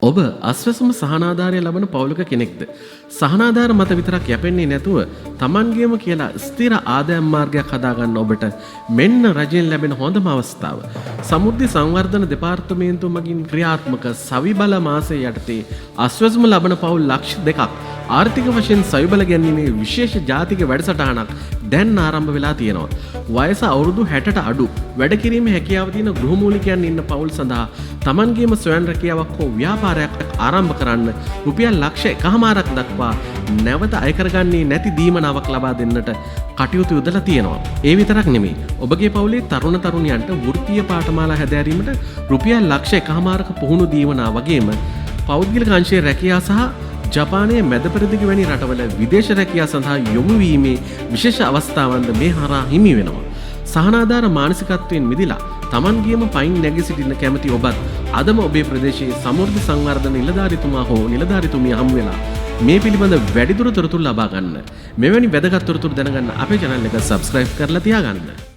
ඔබ අස්වැසුම සහනාධාරය ලබන පවුලක කෙනෙක්ද? සහනාධාර මත විතරක් යැපෙන්නේ නැතුව තමන්ගේම කියලා ස්ථිර ආදායම් මාර්ගයක් හදාගන්න ඔබට මෙන්න රජයෙන් ලැබෙන හොඳම අවස්ථාව. සමෘද්ධි සංවර්ධන දෙපාර්තමේන්තුව මගින් ක්‍රියාත්මක සවිබල මාසය යටතේ අස්වැසුම ලබන පවුල් 2 ලක්ෂ ආර්ථික වශයෙන් සවිබල ගැනීමේ විශේෂ ජාතික වැඩසටහනක් දැන් ආරම්භ වෙලා තියෙනවා. වයස අවුරුදු 60ට අඩු, වැඩ කිරීමේ හැකියාව තියෙන ගෘහමූලිකයන් ඉන්න පවුල් සඳහා තමන්ගේම ස්වයං රැකියාවක් හෝ ව්‍යාපාරයක් ආරම්භ කරන්න රුපියල් 1.5 ලක්ෂ දක්වා නැවත අය කරගන්නේ නැති දීමනාවක් ලබා දෙන්නට කටයුතු යොදලා තියෙනවා. ඒ විතරක් නෙමෙයි. ඔබගේ පවුලේ තරුණ තරුණියන්ට වෘත්තීය පාඨමාලා හැදෑරීමට රුපියල් 1.5 ලක්ෂක පුහුණු දීමනා වගේම පෞද්ගලික අංශයේ රැකියා සහ ජපානයේ මැද පෙරදිග වැනි රටවල විදේශ රැකියා සඳහා යොමු වීමේ විශේෂ අවස්ථාවන්ද මේ හරහා හිමි වෙනවා. සහනාධාර මානසිකත්වයෙන් මිදිලා තමන්ගේම පයින් නැගී සිටින්න කැමති ඔබත් අදම ඔබේ ප්‍රදේශයේ සමෘද්ධි සංවර්ධන නිලධාරීතුමා හෝ නිලධාරීතුමිය හමු වෙලා මේ පිළිබඳ වැඩිදුර තොරතුරු ලබා ගන්න. මෙවැනි වැදගත් තොරතුරු දැනගන්න අපේ channel එක subscribe කරලා තියාගන්න.